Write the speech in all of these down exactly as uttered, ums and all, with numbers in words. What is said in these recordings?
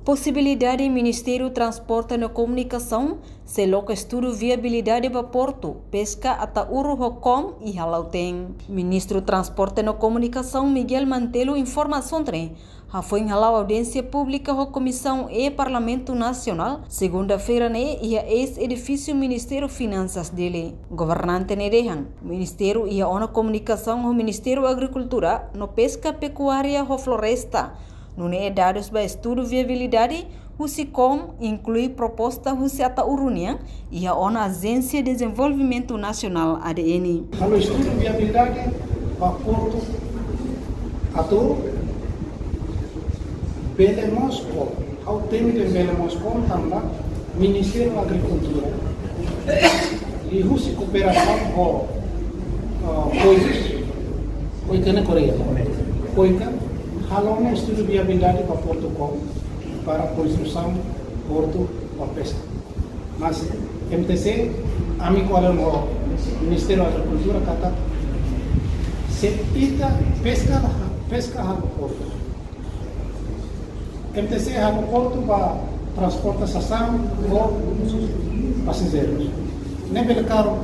Posibilidade Ministériu Transporte no Komunikasaun sei loke estudu viabilidade ba portu, peska, Ataúru ho KOM iha Lautém. Ministru Transporte no Komunikasaun Miguel Mantello informa sonte ne'e hafoin hala'o audiénsia públika ho Komisaun E Parlamentu Nasionál, segunda-feira ne'e iha eis-edifísiu Ministériu Finansas Dili. Governante ne'e dehan, ministériu iha ona komunikasaun ho Ministériu Agrikultura no Peska, Pekuária ho Floresta, nune'e dadus ba estudu viabilidade husi KOM inklui proposta husi Ataúru nian iha ona Ajénsia Dezenvolvimentu Nasionál, A D N. Halo estudu viabilidade ba portu Ataúru, bele mós KOM. Ha'u temi dehan bele mós KOM tanba Ministériu Agrikultura liuhusi kooperasaun ho, ah, KOICA, KOICA ne'e Koreia. KOICA halo ona estudu viabilidade ba portu KOM para konstrusaun portu ba peska. Mas M T C, ami ko'alia ho Ministériu Agrikultura katak se ita peska, peska halo portu, M T C halo portu ba transporta sasán ho pasajeirus. Ne'e bele karu,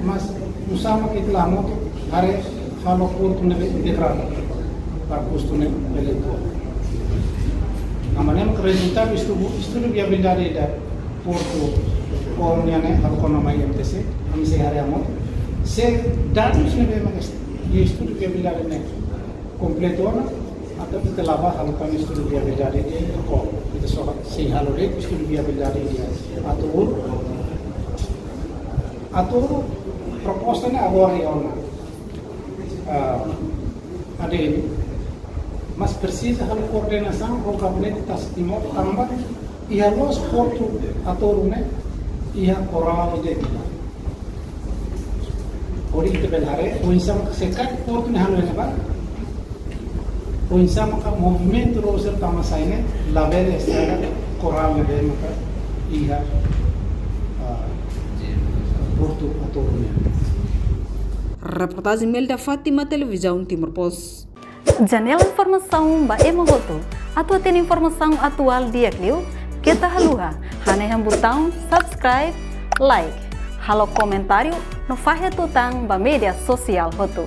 mas nusá mak ita la hamutuk haree halo portu ne'ebé integradu para kustu ne'e bele ko'a. Tanba ne'e mak rezultadu estudu, estudu viabilidade ida portu KOM nian ne'e halo kona mai M T C, ami sei haree hamutuk. Se dadus ne'ebé mak es-, iha estudu viabilidade ne'e kompletu ona, entaun ita la bá halo tan estudu viabilidade iha KOM. Ita só sei halo de'it estudu viabilidade iha Ataúru. Ataúru proposta ne'e agora iha ona, ah, A D N, mas presiza halo koordenasaun ho Gabinete Tasi Timor tanba iha loos portu Ataúru ne'e iha korál ida. Hodi ita bele haree oinsá mak se karik portu ne'e halo iha ne'ebá, oinsá mak movimentu rosel tama sai ne'e labele estraga korál ne'ebé mak iha, ah, portu Ataúru nian. Reportajen Melda Fátima, Televizaun Timor Post. Janela informasaun ba ema hotu. Atu hatene informasaun atuál di'ak liu, keta haluha hanehan butaun subscribe, like, halo komentáriu no fahe tutan ba média sosiál hotu.